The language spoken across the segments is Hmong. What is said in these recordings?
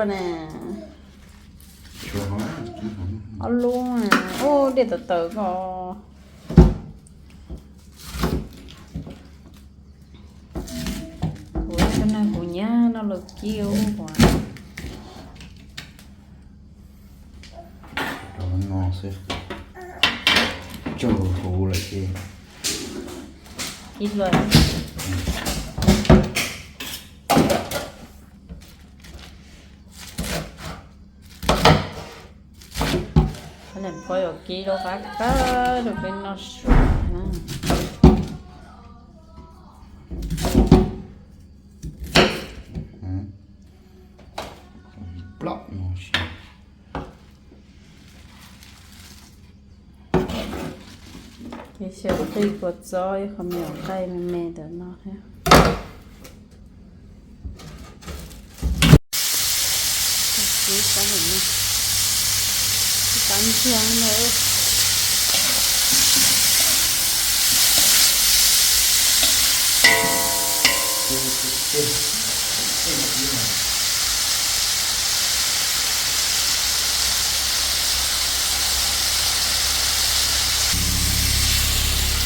Ne, ob lub, ub, dej tawv tawv ko. Kuv cov neeg kuv nyiam noj lawv kib ub. Rau no xwb, tsaug huv lawm ces kib luaj. Lam pov yuav kib rau qab qab rau peb noj su na. Plom no. Ces xyaw qij kua txob ib qho me nyuam nqaij me me ntawm no thiab. Kib tsob ntawm no, kib tsob ntsuag ntawd.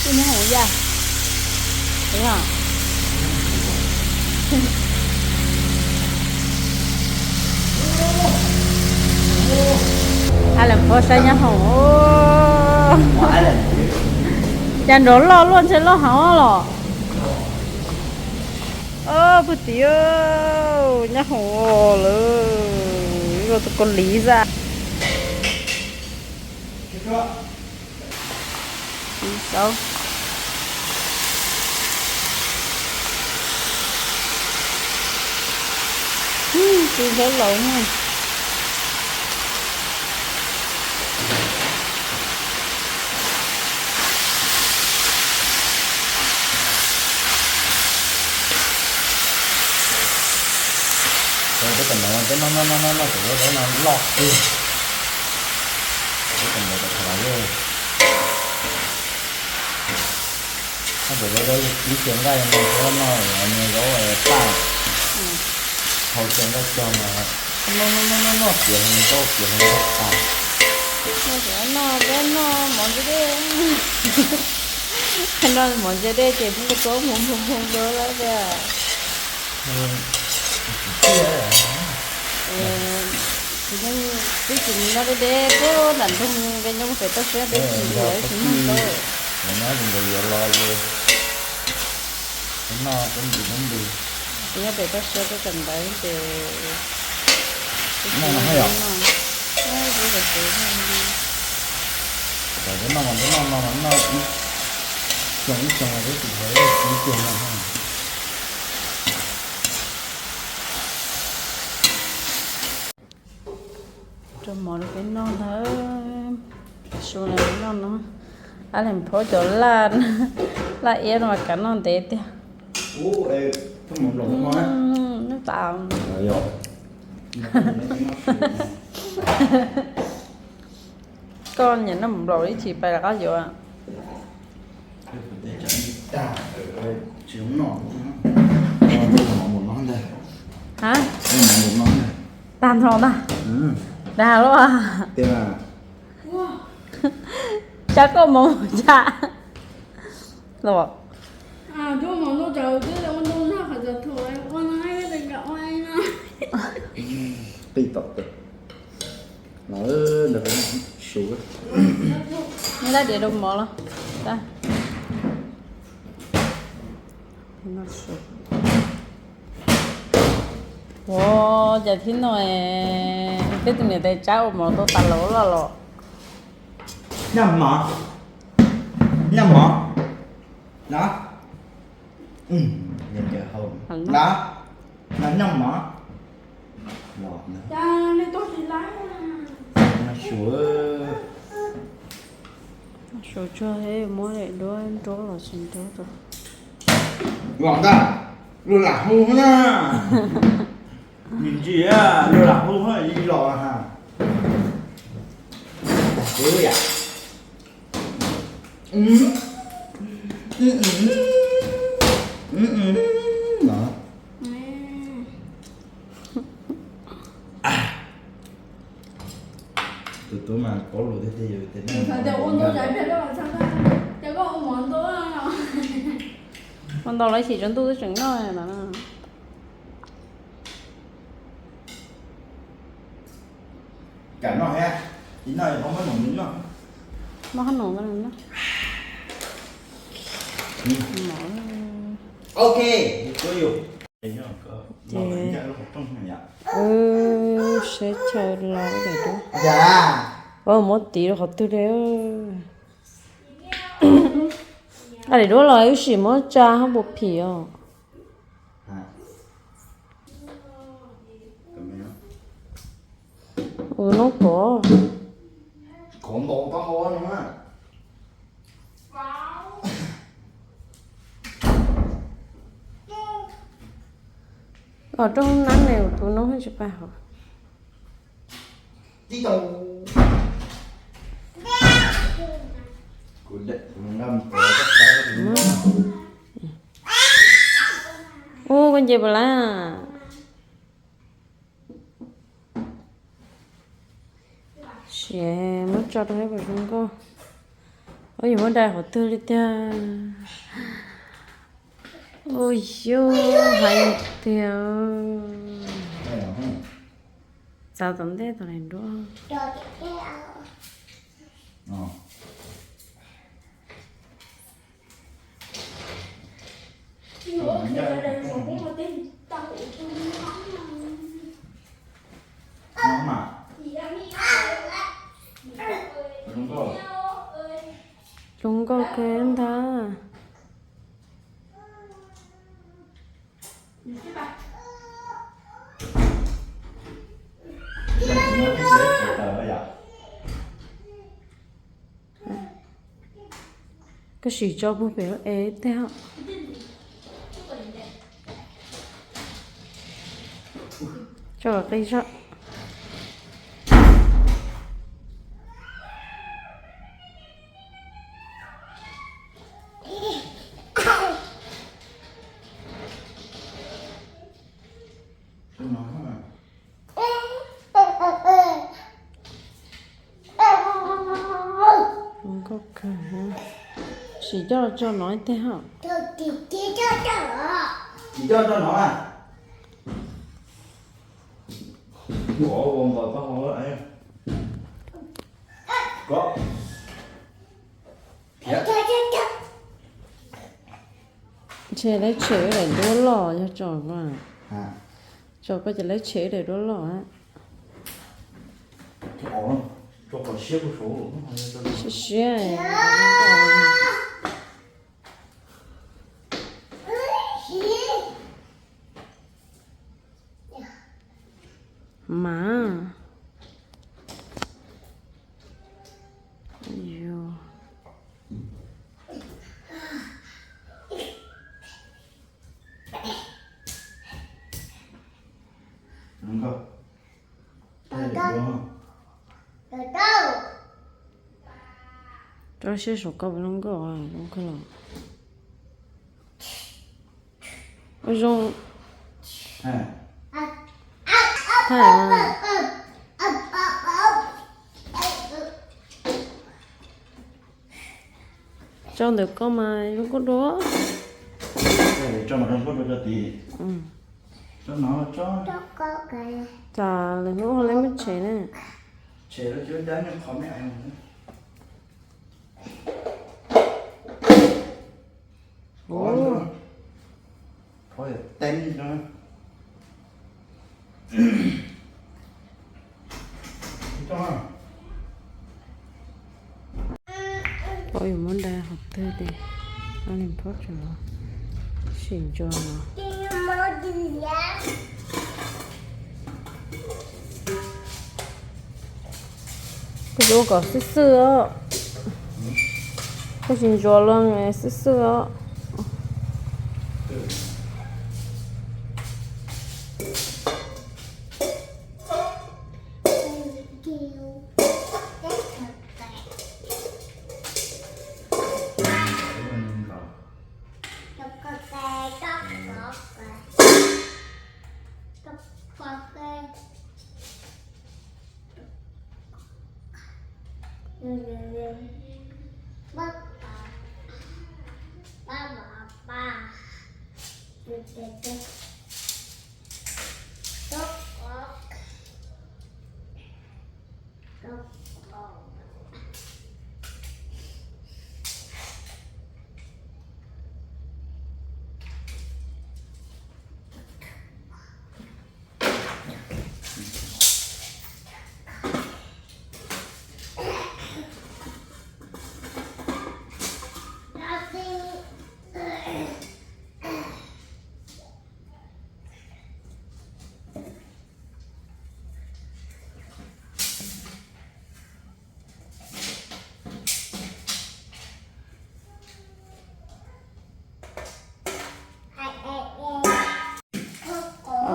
Tus nyob hoom yaj, tus yog a lam pov saib nyob hoom. Cas nrov loj luaj ntshe loj heev los. Pug tim nyob hoom lawm, tus Kaus Lim xwb. Txiv zaub, txiv zaub laus na. Peb tus ntawd peb noj noj noj noj cov zaub no loj tiag. Peb tus ntawd tas los, noj cov zaub dawb, ib xyaw nqaij no, noj zaub paj, hau xyaw nqaij cog mas noj noj noj noj tiav hlo nkaus tiav hlo nkaus tas. Noj peb noj mov ntse dej, noj mov ntse dej ces pheej kua txob nphoo nphoo nphoo dua lawm tiag. Twb tsis noj deb deb puag nram nroog, peb nyob pem toj siab peb tsis yuav, tsis noj tau. Noj ntawd yuav los es noj peb ntsis peb ntsis. Peb nyob pem toj siab peb kawm ntawv ces noj no yom. Peb noj mas peb noj no mas noj ib xyoo ib xyoo peb tsis tau ib tuag no. Rau mov rau peb noj ntag. Su no peb noj no. Ab leeg phob cov laj, laj iab no mas kav noj ntev tiag. Noj tas. Koj nyiam noj mov nplaum ib chim pais rov qab yuav. Ha? Tag nrho ntag. Dag luaj. Tsab koj mov mus tsam los. Qij tom tes. Nyob dab diav rau mov los. Ua cas thib no peb tus niam tais Tsab ua mov tau tas lawm loj los. Nyob mov, nyob mov na. Na, nyob mov los. Suav tsuag muab daim duab nruab los tsis nruab rau. Los ntag, luag lam hu na. Me ntsis, luag lam hu li los ha. Kuv yam. Tus mas paub lus tiag tiag yus tias ua ntau, ua ntau los xim tsaus ntuj twb tseem noj no. Kam noj thiab, ib noj ho muab num noj. Muab num noj. Ok, ces wb saib chaw los daim duab. Muab tiv rau qhov twg li. Daim duab los wb sim muab tsa hab puas phim os. Ua noob kov. Os, rooj nab ne, tus noob tsis pab hauv. Ua koj nce puas lawm? Siav, muab tso rau ib puas zoo nkauj. Ua yus muab dai qhov twg li tiag. Ua yus hais tiag. Txav tom ntej tau daim duab. Zoo nkauj kawg ntag. Koj sim tso puag pem es tej hom. Tso qis zog. Nkauj kawg. Sim coj tso no ib teg hos. Sim coj tso no na. Ua ua npaws pab hau. Ko. Ntshe lawv tshem wb daim duab loj yog tso ko. Tso ko ces lawb tshem wb daim duab loj. Siab siab. Mas. Rau siab saum koj puas zoo nkauj, zoo nkauj los. Ua zoo. Thaij. Tso ntawm koj mas zoo nkauj dua. Tso mas zoo nkauj dua tso tid. Tso no tso. Tsam lwm hnub ho lawv muab tshem na. Tshem lawv cov dab nyuag qhov me. Pom yus muab dai qhov twg li, no li phob tseem los sim ntsuas no. Koj ua kom xwb xwb os. Koj tsis ntsuas los xwb xwb os.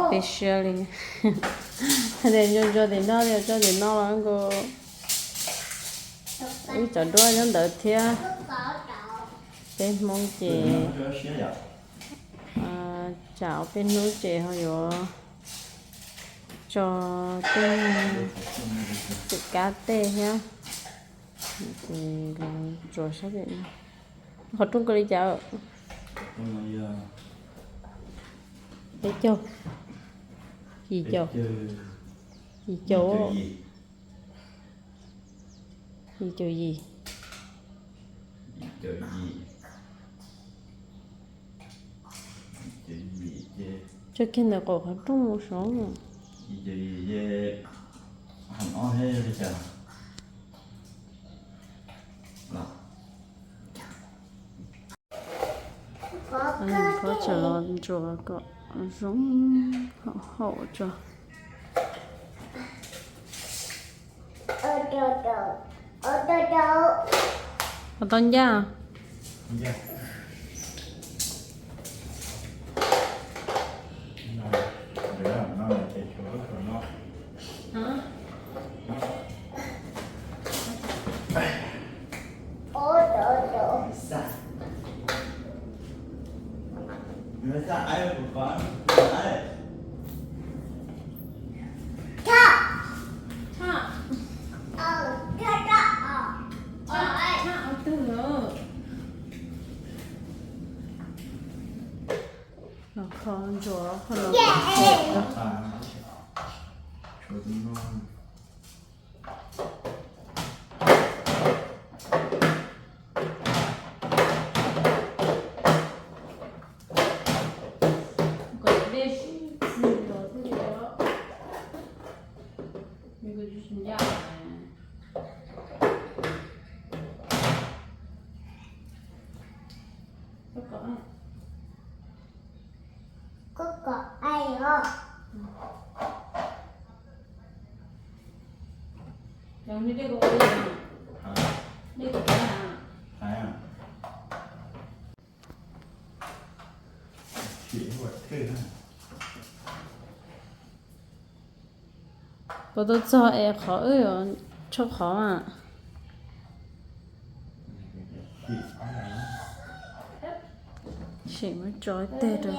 Peb siab li. Hais tias ntso ntso tim no, ntso tim no los nkaus. Ib cov duab nyob ntawd thiab. Peb Hmoob ces tsam ob peb hnub ces ho yuav tso tej txiv kab tej thiab. Ces los tsuas sab pem no. Qhov rooj kawg li cas? Peb caug, yim caum, yim caum, yim caum yim. Tso kiag ntawm qaum qhov rooj mus saud. Phob tsam los ntsuas kom zoo haum tso. Ua tau ncaj. Los kho ntsuas qhov no. Puas tau txog es qhov wb yuav tsau qhov a? Sim muab tso ib teg rau.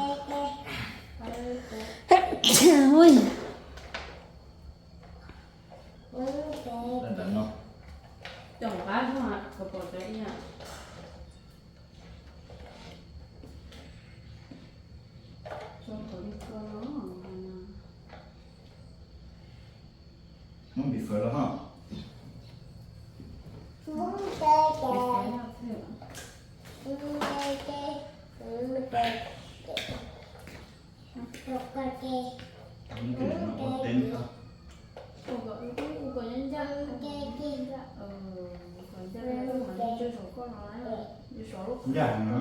Muab npis fawv los ho. Ncaj heev na.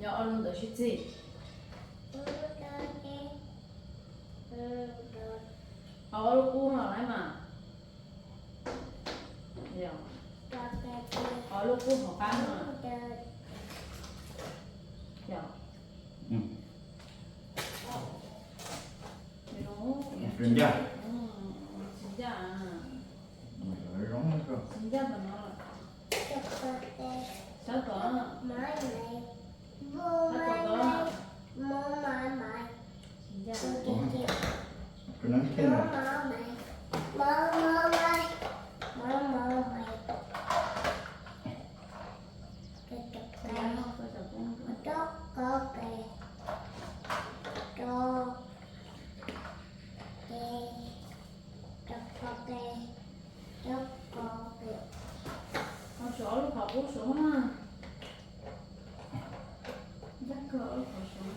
Nyob ob lub ntawd sib txig. Ob lub qub no lawm mas. Ob lub qub hauv qab no. Tsis ncaj. Tsis ncaj. Tsis ncaj tom no lawm. Sab tom. Sab tom. Suav ob lub qhov qub suav na. Ncaj kawg ob lub qhov suav.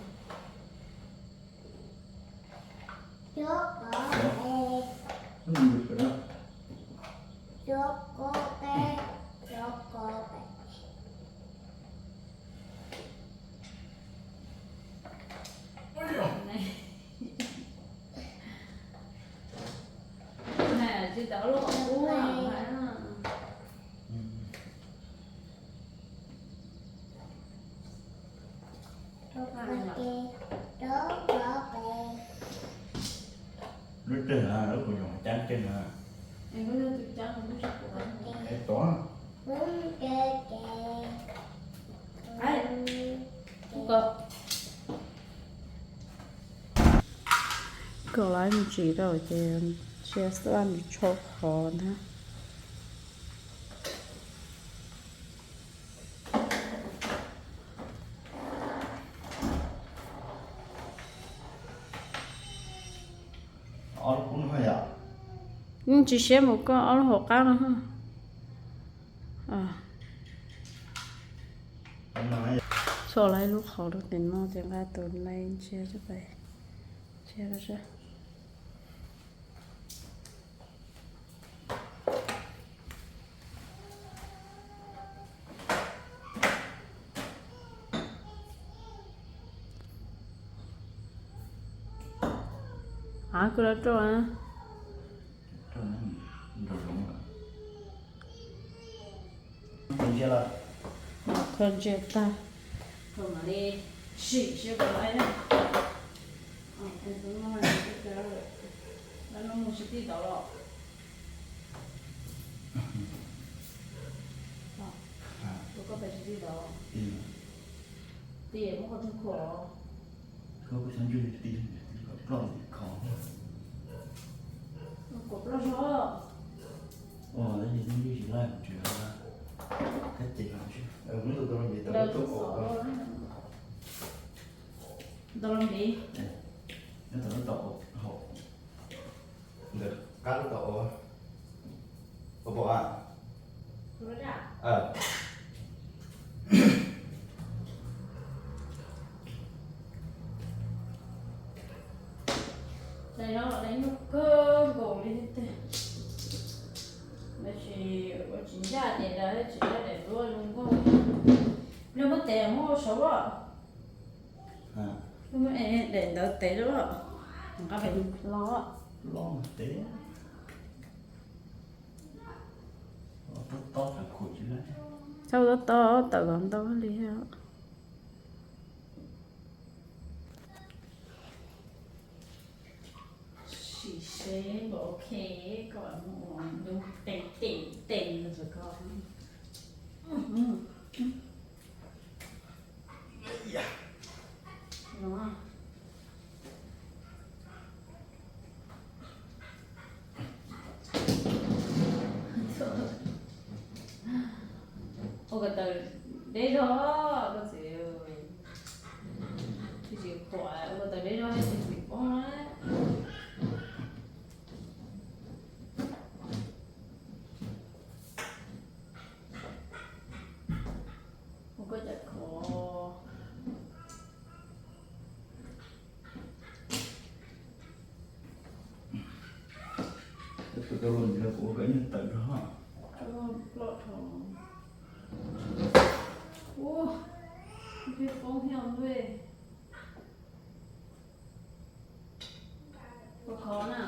Tsis tau lub qhov qub na. Lub twg hos lub kuv nyuam cab twg hos? Es tod. Kom lawv mus tsis tau ces ntsia xwb mus tsho qhov ntag. Tsis siab mus koj ob lub hauv qab no. Txhuam lawv lub qhov rau tim no ces nqa tus lej ntsia, ntsia. Av kuj lawv rau. Kho ntsia tag. Kho mam li sim seb puas laib na. Lawv no mus tsis tij tod los? Koj pais tsis tij tod? Tij muab koj tug khuam. Khuam ploj zog. Ntau los ntev. Ntawm qab lub tau ua pom a. Daim no daim nyuaj kawg nkaus li thiab tiag. Tab sis ua tsis ncaj ces daim tsis ncaj daim duab zoo nkauj. Nws muab tes muab ua saud los. Daim ntawd tes los. Nqa pem los. Txhob tob tob tawm kom ntau li. Sim seb npaum ok, koj mus ua ntu tes tes tes ntawd koj. Ua ko taw deb zog koj txiv, tsis tsis khuam, ua ko taw deb zog tsis txim poob na. Ua koj cov khov. Tus tau los ntawd kuv ua kom ib nyuag tawm rau. Ploj dhau. Ua, peb poob thiab ntuj. Ua khov na.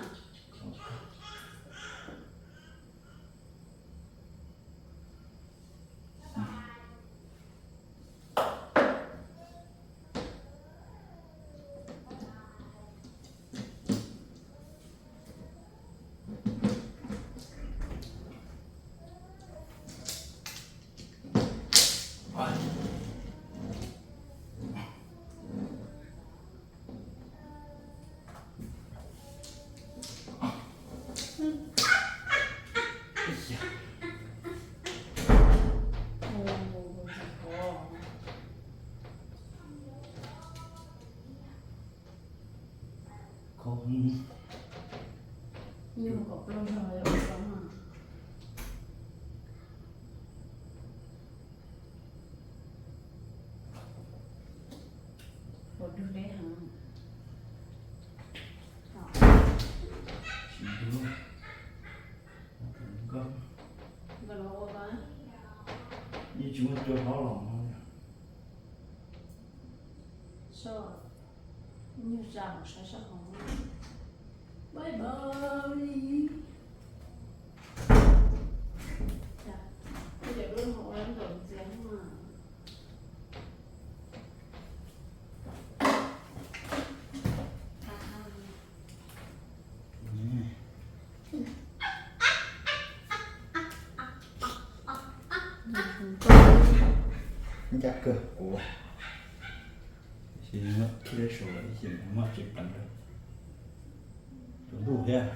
Nyuj kom plaub zog los yog ua tau mas. Ua dug deb heev. Tsis dug. Nkauj. Nkauj los ua tau. Yeej tsis muaj cua hlob los no. Soj, nyuj tsa los saib sab hauv. Bye bye. Cov lub no ua nkaus ntxias mas. Ncaj kawg kuv. Ib sim muab khib leb saum lawm ib sim muab tsev pleev rau. Tus ntuj thiab.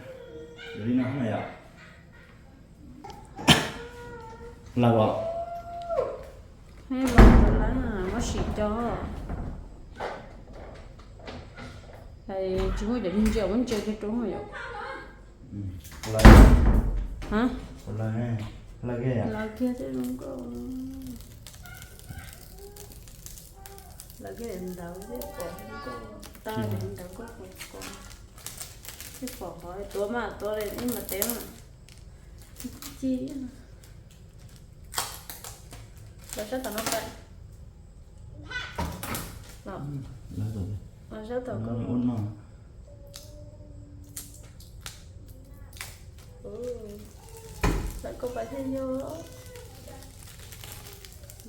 Yog li no na yom. Lawm os. Muab sim co. Tsis muaj cov ntsia muab ntsia kiag rau yom. Lawv kiag tej zoo nkauj. Lawv kiag ntawd thiab pom zoo nkauj, tau ntawd nkauj pom pom. Thiab pom qhov tuav mas tuav li ib mas tev mas. Ci. Los sab tom no pais. Los sab tom koj. Lawv koj pais thiaj yog.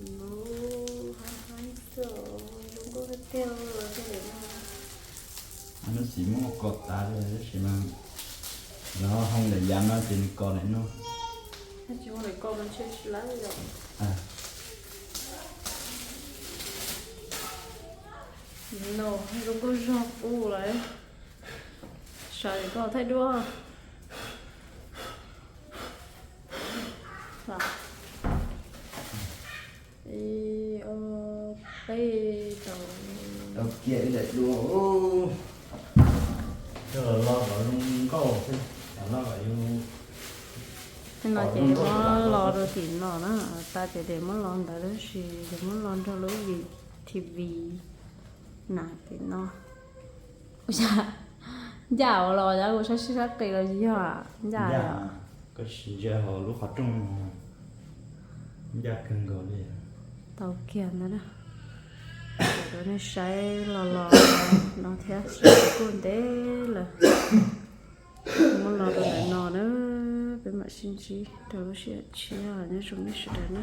Nub, hab hab xwb, zoo nkauj tiag tiag li no. Nub xiv muab kos tas li tab sis mas lawv ho hoo daim yav no ces nws kos daim no. Tsis muaj daim kos mas ntshe tsis lawv yom. No zoo nkauj zog kuj lawm. Sawv daws koj thaij duab. Ib, ob, peb tau. Tau kiag ib daim duab. Coj los lo kom zoo nkauj xwb, los lo kom zoo. Tej no ces muab lo rau tim no na, tas ces muab lo ntawd tab sis ces muab lo nrog lub T V na tim no. Ncaj ua los yog kuv saib sib sab qis los yog ncaj. Koj sim ntsia hauv lub qhov rooj, ncaj kawg nkaus li. Tau kiag ntawd na. Rau nej saib los los no thiab, kuj ntev lawm. Muab los rau ntawm no na, peb mam sib ntsib rau lub sij hawm tshiab, nyob zoo nej sawv daws na.